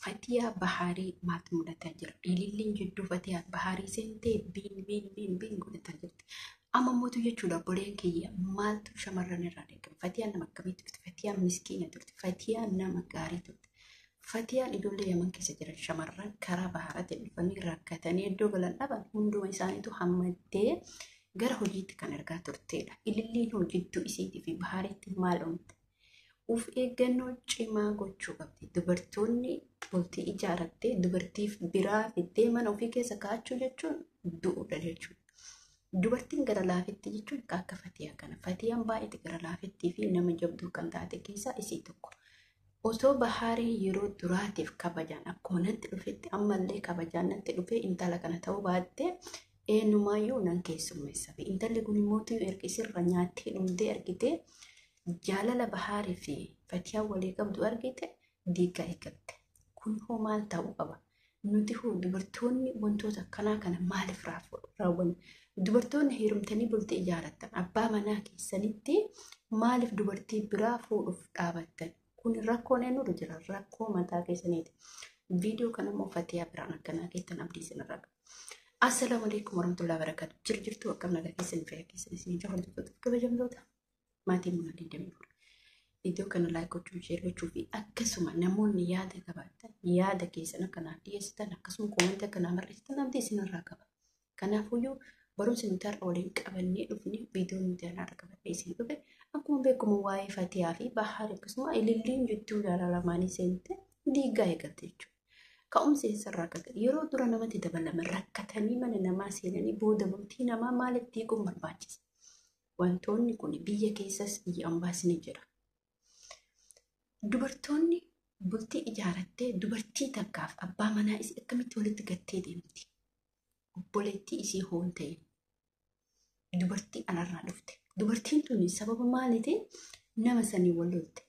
Fatiyaa Bahaarii maaltu mudataa jira? Ililliin jidduu Fatiyaa Bahaarii seentee biin biin biin biin godhataa jirti. Amma mootu jechuudha obboleen kiyya maaltu shamarran irraa eegama? Fatiyaan nama akkamii turte? Fatiyaan miskiina turte. Fatiyaan nama gaarii turte. Fatiyaan ijoollee Yaman keessa jiran shamarran karaa baharaatiin dhufanii rakkatanii iddoo galan dhaban hunduma isaaniitu hammattee gara hojiitti kan ergaa turtedha. Ililliin hojjettuu isiitii fi bahaariitti maal uumte? Of eeggannoo cimaa gochuu qabdi. Dubartoonni bultii ijaarrattee dubartiif biraa fiddee mana ofii keessa kaa'achuu jechuun du'uudha jechuudha. Dubartiin gara laafetti jechuun akka Fatiyaa kana. Fatiyaan baay'ee gara laafettii fi nama jabduu kan taate keessaa isii tokko. Osoo Bahaarii yeroo duraatiif kabajaan akkuma natti dhufetti ammallee kabajaan natti dhufee intala kana ta'uu baattee eenyumaayyuu nan keessummeessa. Intalli kun immoo erga isirra nyaattee dhugdee argitee jaalala Bahaarii fi Fatiyaa walii qabdu argite diigaa eeggatte. Kun hoo maal ta'uu qaba? Nuti hoo dubartoonni wantoota akkanaa kana maaliif raawwanna? Dubartoonni heerumtanii bultii ijaarrattan abbaa manaa keessanitti maaliif dubartii biraa fuudhuuf dhaabattan? Kun rakkoon eenyutu jira? Rakkoo mataa keessaniiti. Viidiyoo kana immoo Fatiyaa biraan akkanaa keessan abdii isinirraa qaba. Assalaamu alaikum warahmatullahi wabarakatuh. Jir jirtuu akkam nagaa keessan fayyaa keessan isin jaa hordoftoota kabajamtoota maatii munaa 24. Viidiyoo kana like gochuu, share gochuu fi akkasuma namoonni yaada qabaatan yaada keessan akkanaaf dhiyeessitan akkasuma koomentii akkanaa barreessitan abdii isinirraa qaba. Kanaafuyyuu barumsi nuti har'a waliin qabannee dhufne viidiyoo nuti har'a qabannee isin dhufe akkuma beekamu waa'ee Fatiyaa fi Bahaar akkasuma ililliin jidduu jaalala seente diigaa eegalte jechuudha. Ka'umsi eessarraa akka ga'e yeroo dura namatti dabalame rakkatanii mana namaa seenanii booda bultii namaa maaliif diiguun barbaachisa? Wantoonni kun biyya keessas biyya ambaas ni jira. Dubartoonni bultii ijaarrattee dubartii takkaaf abbaa manaa isii akkamitti walitti gattee deemti? Obboleettii isii hoon ta'e dubartii alarraa dhufte. Dubartiin tuni sababa maaliitiin nama sanii wal lolte?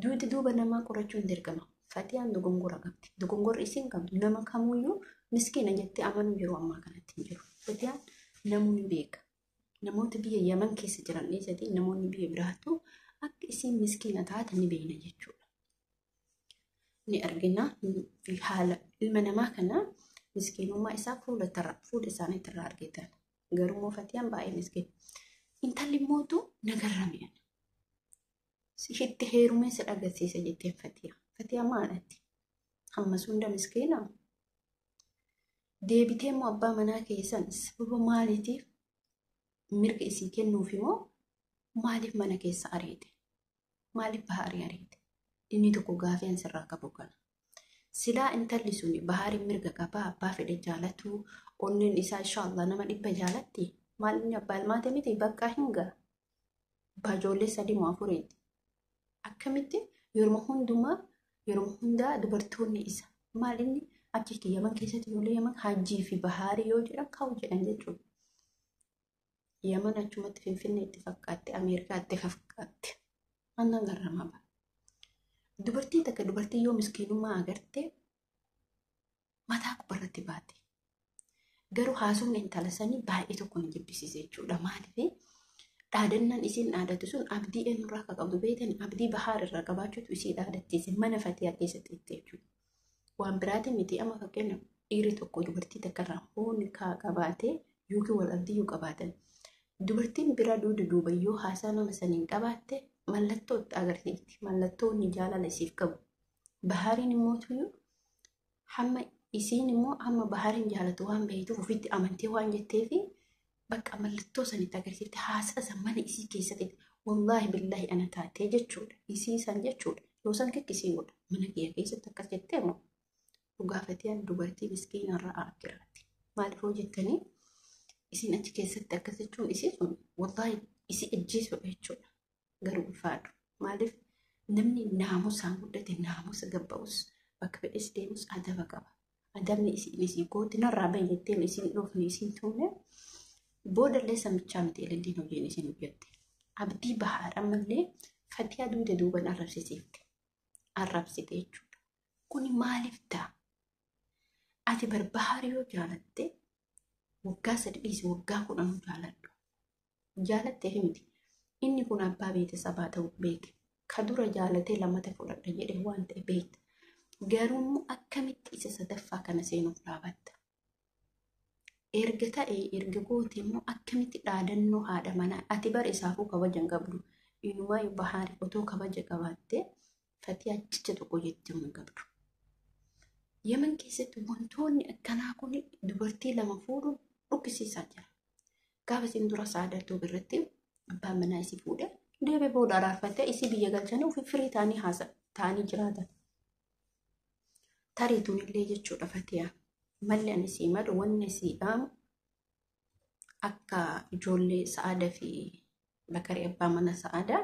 Duuti duuba namaa qorachuun dirqama. Fatiyaan dogongora qabdi. Dogongorri isiin qabdu nama kamuyyuu miskiina jettee amanuu yeroo ammaa kanatti hin jiru. Fatiyaan namuu ni beeka. Namoota biyya Yaman keessa jiran dhiisati namoonni biyya biraattu akka isiin miskiina taate ni beekna jechuudha. Ni argina haala ilma namaa kana miskiinummaa isaa fuula fuula isaaniitirraa argitan. Garuu Fatiyaan baay'ee miskiina. Intalli mootu nagarra mi'an. Itti heerumee si dhagarsiisa jetteen Fatiyaa. Fatiyaa maalatti? Hammas hunda miskiina. Deebitee immoo abbaa manaa keessan sababa maaliitiif mirga isii kennuuf immoo maaliif mana keessa ariite? Maaliif Bahaarii ariite? Inni tokko gaafii ansirraa qabu kana. Silaa intalli suni Bahaariin mirga qabaa abbaa fedhe jaalatu onneen isaa inshaallah nama dhibba jaalatti maal inni abbaa ilmaate miti bakka hin ga'a. Abbaa ijoollee sadii moo afuriiti. Akkamitti yeroo hundumaa yeroo hundaa dubartoonni isa maal inni achitti Yaman keessatti ijoollee Yaman Hajjii fi Bahaarii yoo jedhan ka'u jedhan jechuudha. Yaman achumatti Finfinnee itti fakkaatte Ameerikaa itti fakkaatte. Annan garramaa ba'a. Dubartii takka dubartii yoo miskiinummaa agarte mataa gubbarratti baate. Garuu haasofni intala sanii baay'ee tokko na jibbisiise jechuudha. Maaliif dhaadannaan isiin dhaadatu sun abdii eenyurraa akka qabdu beektan abdii Bahaar irraa qabaachuutu isii dhaadachiise mana Fatiyaa keessatti itti jechuudha. Waan biraatiin miti amma fakkeenyaaf dhiirri tokko dubartii takka irraa hoonni qabaatee yookiin wal abdii yoo qabaatan dubartiin biraa duuda duuba yoo haasaa nama saniin qabaatte mallattoo itti agarsiifti. Mallattoo inni jaalala isiif qabu. Bahaariin immoo hamma isiin immoo hamma Bahaariin jaalatu waan beektuuf ofitti amantee waan jetteefi bakka mallattoo sanitti agarsiifte haasaa san mana isii keessatti wallaahi billaahi ana taatee jechuudha. Isii san jechuudha. Yoo san kikkisii godha. Mana kiyya keessatti akkas jettee moo dhugaa Fatiyaan dubartii miskiina irraa akkiraati. Maaliif hoo jettanii isiin achi keessatti akkas jechuun isii sun wallaahi isii ajjeesuudha jechuudha. Garuu ulfaadhu. Maaliif namni naamusaan guddate naamusa gabba'us bakka fedhes deemus adaba qaba. Adabni isiin isii gooti narraa bahi jetteen isiin dhoofne isiin tuune boodallee samichaa miti ililliin hojiin isiin hojjette. Abdii Bahaar ammallee Fatiyaa duuda duuban arrabsisiifte. Arrabsite jechuudha. Kuni maaliif ta'a? Ati bar Bahaar yoo jaalatte waggaa 3 dhiisi waggaa 10 jaaladhu. Jaalattee miti. Inni kun abbaa beetesabaa ta'uu beeke. Ka dura jaalatee lammata fudhadha jedhee waan ta'e beekta. Garuu immoo akkamitti isa sadaffaa kana seenuuf dhaabatta? Erga ta'e erga goote immoo akkamitti dhaadannoo haadha manaa ati bara isaafuu kabaja hin qabdu. Inumaa Bahaari otoo kabaja qabaattee Fatiyaa jecha tokko jettee hin qabdu. Yemen keessatti wantoonni akkanaa kun dubartii lama fuudhuun dhukkisiisaa jira. Gaafa isin dura saadatuu irratti abbaan manaa isii fuudhee deebee booda araarfattee isii biyya galchanii ofii firii ta'anii haasa ta'anii jiraatan. Tarii tunillee jechuudha Fatiyaa. Malli ani sii malu wanni sii dhaamu akka ijoollee Sa'aadaa fi Bakarii abbaa mana Sa'aadaa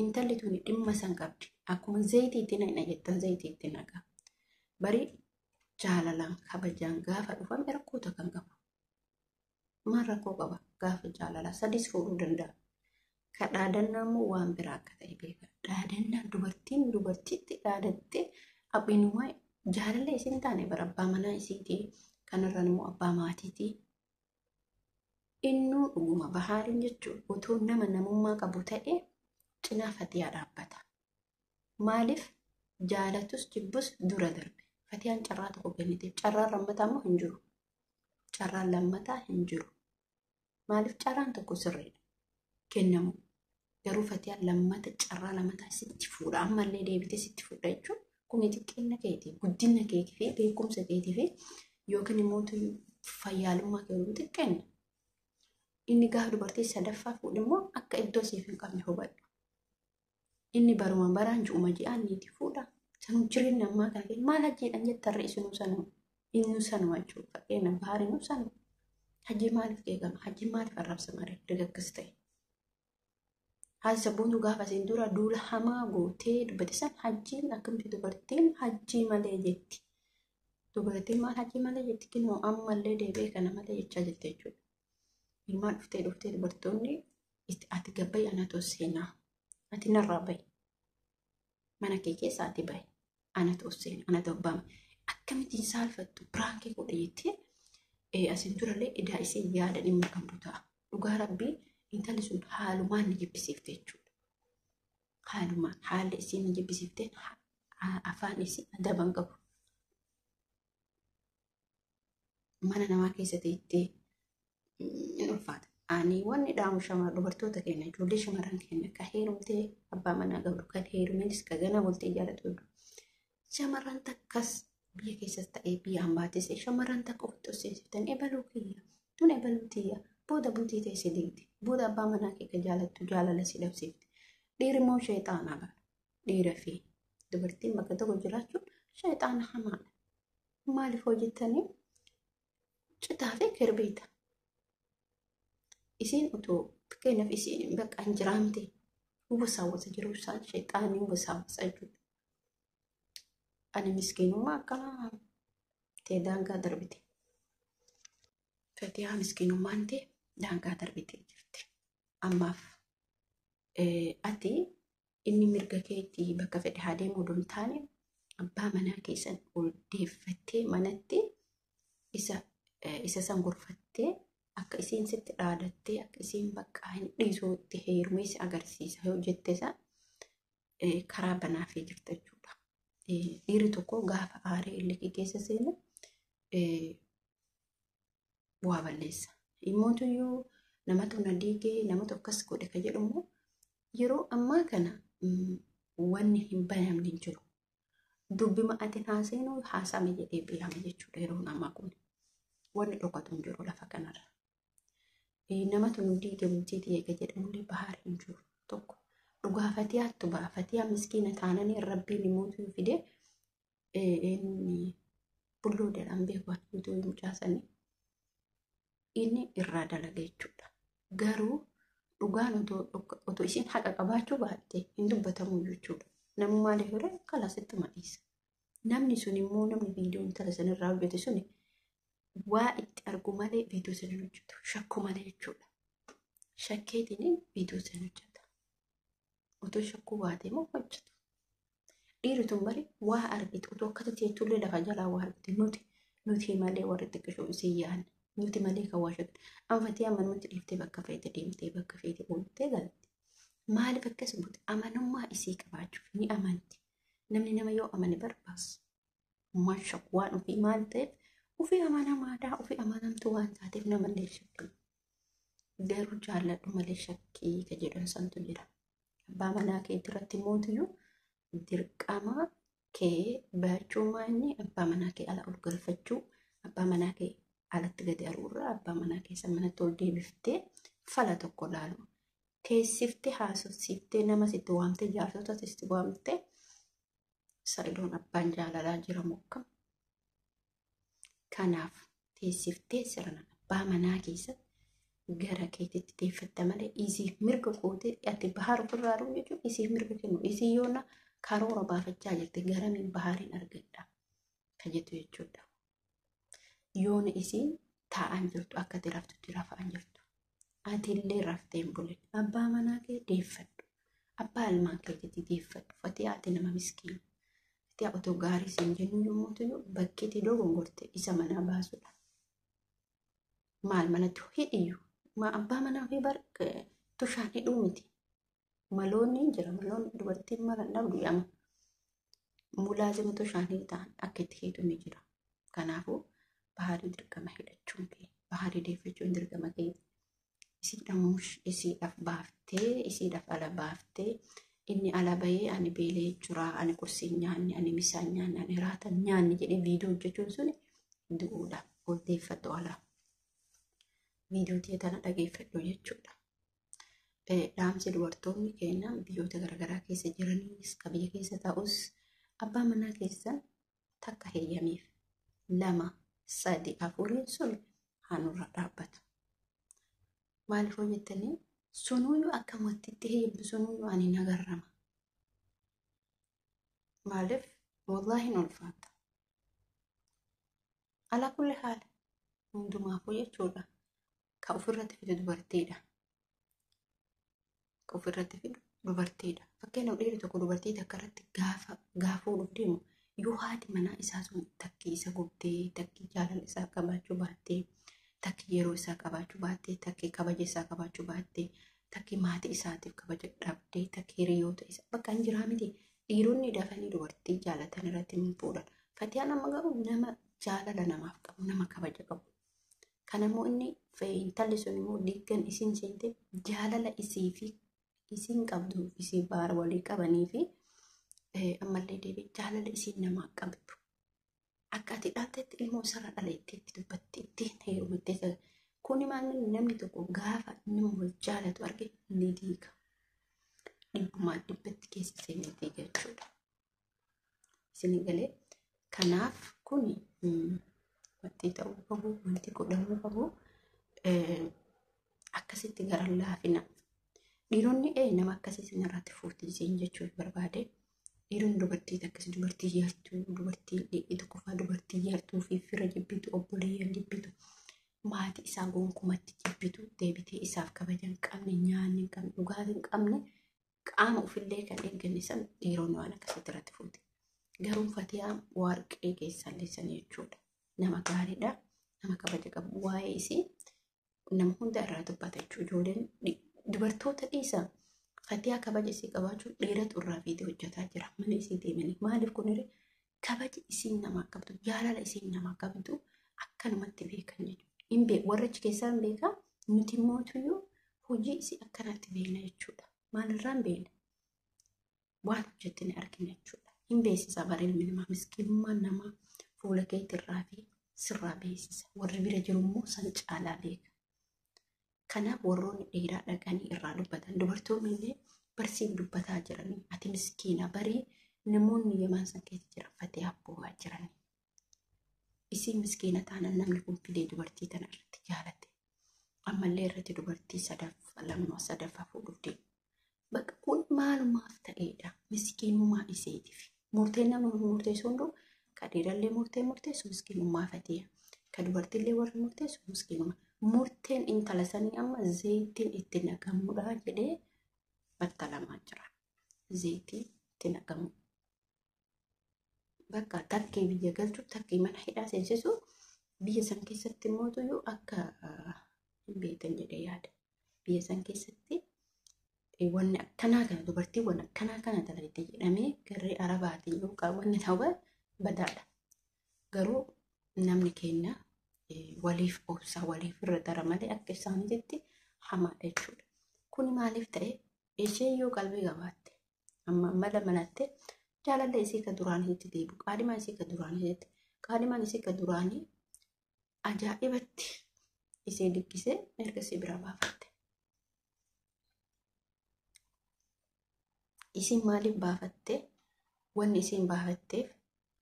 intalli tuni dhimma san qabdi. Akkuma zayitii itti naqna jettan zayitii itti naqa. Bari jaalalaan kabajaan gaafa dhufame rakkoota kan qabu. Maal rakkoo qaba gaafa jaalalaa sadis fuudhuu danda'a. Ka dhaadannaa immoo waan biraa akka ta'e beeka. Dhaadannaa dubartiin dubartiitti dhaadattee abbinumaa jaalala isin taane bara abbaa manaa isiitii kanarraan immoo abbaa maatiitii. Innuu dhuguma Bahaariin jechuun otoo nama namummaa qabu ta'e cinaa Fatiyaa dhaabbata. Maaliif jaalatus jibbus dura darbe. Fatiyaan carraa tokko kenniteef carraan lammataa immoo hin jiru. Carraan lammataa hin jiru. Maaliif carraan tokko sirriidha kennamu. Garuu Fatiyaan lammata carraa lammataa sitti fuudha. Ammallee deebitee sitti fuudha jechuun kun xiqqeenya keetii, guddina keetii fi beekumsa keetii fi yookiin immoo fayyaalummaa kee xiqqeenya. Inni gaafa dubartii sadaffaa fuudhe immoo akka iddoo siif hin qabne hubadhu. Inni baruma baraan ji'uma ji'aan niitii fuudha. Sanuu jireenya ammaa kana keessa maal hajjiidhaan jettarre isinuu sanuma. Innuu sanuma jechuudha. Fakkeenyaaf Bahaarinuu sanuma. Hajji maaliif qeeqama? Hajji maaliif arrabsama? Erga akkas ta'e. Haati sabboontuu gaafa isin dura duula hamaa gootee dubbate san hajjiin akkamitti dubartiin hajjii malee jetti. Dubartiin maal hajjii malee jetti kinoo ammallee deebi'ee kana malee jechaa jirti jechuudha. Ilmaan dhuftee dhuftee dubartoonni itti ati gabbayi anatu seenaa. Ati narraa bahi. Mana kee keessa ati bahi. Anatu seena anatu abbaa. Akkamitti hin saalfattu biraankii godhe jettee asin durallee idaa isii yaada dhimma qabdu ta'a. Dhugaa rabbii intalli sun haalumaan ni jibbisiifte jechuudha. Haalumaan haalli isii ni jibbisiifte afaan isii adaba hin qabu. Mana namaa keessa teettee hin ulfaata. Ani wanni dhaamu shamara dubartoota keenya ijoollee shamarran keenya ka heerumtee abbaa manaa qabdu kan heeruminis ka gana bultee jaalatu shamarran takkas biyya keessas ta'ee biyya hambaatis shamarran takka ofitti of seensiftan ebaluu kiyya tun ebaluu tiyya booda bultii ta'e si diigdi booda abbaa manaa kee ka jaalattu jaalala si dhabsiifti dhiirri immoo sheexaana bara dhiira fi dubartiin bakka tokko jiraachuun sheexaana hamaadha maaliif hojjettanii citaa fi kirbiita isiin otoo fakkeenyaaf isiin bakka hin jiraamte wasaawwasa jiru isaan sheexaanii wasaawwasa jechuudha. Ani miskiinummaa akkanaa ta'e daangaa darbite. Fatihaa miskiinummaan ta'e daangaa darbitee jirti. Ammaaf ati inni mirga keetti bakka fedhe haa deemu odoo hin taane abbaa manaa keessan ol deeffattee manatti isa san gorfattee akka isiin sitti dhaadattee akka isiin bakka hin dhiisuu itti heerumee si agarsiisa yoo jette isa karaa banaafii jirta jechuudha. Dhiirri tokko gaafa aaree illikii keessa seenu waa balleessa. Immootuyyuu namatu na diigee namatu akkas godhe ka jedhu yeroo ammaa kana wanni hin banamne hin jiru. Dubbima ati haaseenuu haasame jedhee beekama jechuudha yeroo ammaa kun. Wanni dhokatu hin jiru lafa kanarra. Namatu nu diige bultii xiyyeega jedhamullee bahaar hin jiru tokko. Dhugaa Fatiyaattu ba'a. Fatiyaa miskiina taananii rabbiin immoo fide inni bulloo jedhaan beeku utuu mucaasanii inni irraa dalaga jechuudha. Garuu dhugaan otoo isiin haqa qabaachuu baatte hin dubbatamu jechuudha. Namni maaliif hiree kalaasitti madhiisa. Namni sun immoo namni viidiyoo intala sanirraa hojjete suni waa itti argu malee viidiyoo sana hin hojjetu. Shakku malee jechuudha. Shakkeetiin viidiyoo sana hojjeta. Otoo shakkuu baate immoo hojjetu. Dhiirri tun bari waa argite otoo akkata teettullee lafa jalaa waa argite nuti malee warri xiqqishoo isii yaadne nuti malee kan waa shakku. Anfatee amanumatti dhiiftee bakka feete deemtee bakka feete ooltee galte. Maaliif akkas goote? Amanummaa isii qabaachuuf ni amanti. Namni nama yoo amane barbaas. Masha waan ofii maal ta'eef ofii amanamaadhaa ofii amanamtu waan taateef namallee shakkii. Garuu jaalladhu malee shakkii ka jedhan santu jira. Abbaa manaa keetii irratti mootiyyuu dirqama kee baachuu inni abbaa manaa kee ala ol galfachuu abbaa manaa kee alatti gadi aruurra abbaa manaa keessa manatti ol deebiftee fala tokko laalu. Teessiftee haasofsiiftee nama sitti waamtee jaarsota sitti waamtee Sa'idoon abbaan jaalalaa jira mokkam. Kanaaf teessiftee sirna abbaa manaa keessatti gara keetitti teeffatta malee isiif mirga gootee ati bahar ofirraa aduu jechuun isiif mirga kennu isii yoona karoora baafachaa jirti garamiin bahariin argadha ka jettu jechuudha. Yoona isiin taa'an jirtu akka ati raftutti rafaan jirtu. Ati illee raftee hin bulin. Abbaa manaa kee deeffadhu. Abbaa ilmaan keetitti deeffadhu. Fatee ati nama miskiina. Fatee otoo gaarii siin jennu yommuu ta'u bakkeetti dogongorte isa manaa baasudha. Maal manatti hidhiyyuu? Ma abbaa manaa ofii bar tushaan hidhuu miti. Maloonni jira. Maloonni dubartiin mala hin dhabdu jedhama. Mulaazima tushaan ta'an akka itti hiitu ni jira. Kanaafuu baharii dirqama hidhachuun kee baharii deeffachuun dirqama kee isiidhamuush isiidhaaf baaftee isiidhaaf ala baaftee inni ala bahee ani beelee jira ani qursii nyaanne ani misaan nyaanne ani raata nyaanne jedhee viidiyoo hojjechuun suni du'uudha. Ol deeffadhu ala. Viidiyoo tiyya tana dhageeffadhu jechuudha. Dhaamsi dubartoonni keenya biyyoota garaagaraa keessa jiranis ka biyya keessa ta'us abbaa manaa keessan takka heeyyamiif 2 3 4 sun haanurra dhaabbatu. Maaliif hojjettanii sunuyyuu akka wantitti heeyyamtu sunuyyuu ani nagarrama. Maaliif wallaahi hin ulfaata. Alaa kulli haala hundumaafuu jechuudha. Ka ofirratti fidu dubartiidha. Ka ofirratti fidu dubartiidha. Fakkeenyaaf dhiirri tokko dubartii takka irratti gaafa gaafuudhuuf deemu yoo haati manaa isaa sun takkii isa gubdee takkii jaalala isaa qabaachuu baattee takkii yeroo isaa qabaachuu baattee takkii kabaja isaa qabaachuu baattee takkii maatii isaatiif kabaja dhabdee takkii hiriyoota isaa bakka hin jiraa miti dhiironni dafanii dubartii jaalatan irratti hin fuudhan. Fatiyaan amma garuu nama jaalala namaaf qabu nama kabaja qabu. Kanammoo inni intalli sun immoo diiggan isiin seente jaalala isii fi isiin qabdu isii baara walii qabanii fi ammallee deebi'ee jaalala isiin namaa qabdu. Akka ati dhaltetti ilmoo isarra dhaleettee itti dubbatte ittiin heerumtee kuni maal namni tokko gaafa nama wal jaalatu arge ni diiga. Dhibbumaan dhibbatti keessa seenee diiga jechuudha. Isin galee kanaaf kuni wanti ta'uu qabu wanti godhamuu qabu akkasitti gara laafina. Dhiironni nama akkasii isin irratti fuuti isin jechuun barbaade. Dhiironni dubartii akkasii dubartii yartuu dubartii dhiirri tokkoffaa dubartii yartuu fi fira jibbitu obboleeyyan jibbitu maatii isaa gonkumatti jibbitu deebitee isaaf kabaja hin qabne nyaanni hin qabne dhugaatii hin qabne qaama ofillee kan eegganne san dhiironni waan akkasitti irratti fuuti. Garuu Fatiyaa warqee keessallee san jechuudha. Nama gaariidha. Nama kabaja qabu. Waa'ee isii nama hunda irraa dubbata jechuudha. Ijoolleen dubartoota dhiisa. Fatiyaa kabaja isii qabaachuu dhiiratu irraa viidiyoo hojjetaa jira. Mana isii deemanii maaliif kun hiree kabaja isiin namaa qabdu jaalala isiin namaa qabdu akkanumatti beekan jechuudha. Hin beeku warra achi keessaa hin beekaa nuti mootuyyuu hojii isii akkanatti beekna jechuudha. Maalirraa hin beekne waan hojjette ni argina jechuudha. Hin beeksisa bara ilmi namaa miskiinummaan namaa fuula keetirraa fi sirraa beeksisa. Warri bira jiru immoo san caalaa beeka. Kanaaf warroonni dhiiraa dhaqanii irraa dubbatan dubartoonni illee barsiif dubbataa jiranii ati miskiina barii namoonni yamaan san keessa jiran fatee abboomaa jiranii. Isiin miskiina taanaan namni kun fidee dubartii tana irratti jaalate. Ammallee irratti dubartii sadaffaa lammaa sadaffaa fuudhuuf deema. Bakka kun maalumaaf ta'eedha miskiinummaa isiitiif. Murteen nama murteessu hunduu ka dhiirallee murtee murteessu miskiinummaa fatee. Ka dubartiillee warri murteessu miskiinummaa. Murteen intala sanii amma zayitiin itti naqamuudha jedhee battalamaa jira. Zayitii itti naqamu. Bakka takkee biyya galchu takkee mana hidhaa seensisu biyya san keessatti immoo akka hin beektan jedhee yaada. Biyya san keessatti Wanni akkanaa kana dubartii wanni akkanaa kana dalagde jedhamee garee arabaatiin yookaan wanni ta'u badaadha. Garuu namni keenya waliif obsa, waliif irra dara malee akka isaaniitti hamaadha jechuudha. Kuni maaliif ta'e? Isheen yoo qalbii qabaatte amma mala malatte jaalala isii ka duraaniitti deebi'u, qaadhimaa isii ka duraaniitti, qaadhimaan isii ka duraanii ajaa'ibatti isee diggisee erga isii biraa baafatte. Isiin maaliif baafatte? Wanni isiin baafatteef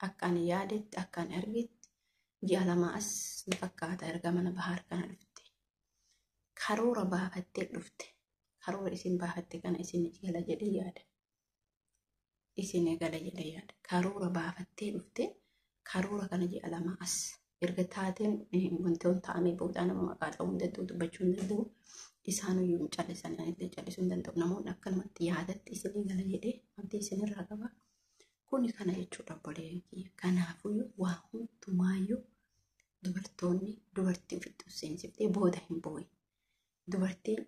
akka ani yaadetti, akka ani argetti, ji'a 2 as na fakkaata erga mana Bahaar kana dhufte. Karoora baafattee dhufte. Karoora isiin baafatte kana isin gala jedhee yaada. Isin gala jedhee yaada. Karoora baafattee dhufte. Karoora kana ji'a 2 as erga taateen wantoonni taa'amee boodaa nama maqaa dha'uu hin danda'u, dubbachuu hin danda'u. Isaanuyyuu hin callisan, anillee callisuu hin danda'u. Namoonni akkanumatti yaadatti isinii gala jedhee abdii isinirraa qaba. Kuni kana jechuudha obboleeyyan kiyya. Kanaafuyyuu waa hundumaayyuu dubartoonni dubartii ofitti of seensiftee booda hin boo'in. Dubartiin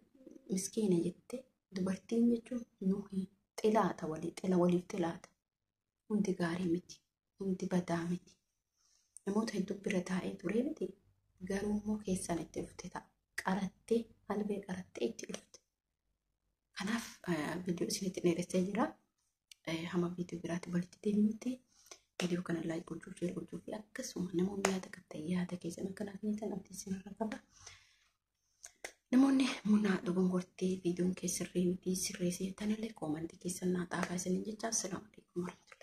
miskiina jettee, dubartiin jechuun nuyi xilaata walii, xila waliif xilaata. Hundi gaarii miti, hundi badaa miti. Namoota hedduu bira taa'ee ture miti. Garuu immoo keessaan itti dhufte ta'a. Qarattee, albee qarattee itti dhufte. Kanaaf viidiyoo isinitti dheeressee jira. Hamma viidiyoo biraatti walitti deebinutti viidiyoo kana like gochuu, share gochuu fi akkasuma namoonni yaada qabdan yaada keessan akkanaaf kennitan abdii isinirra qaba. Namoonni munaa dogongortee viidiyoon kee sirrii miti sirreessee jettanillee koomantii keessan naa xaafaa isiniin jecha. Assalaamu alaikum warahmatullahi.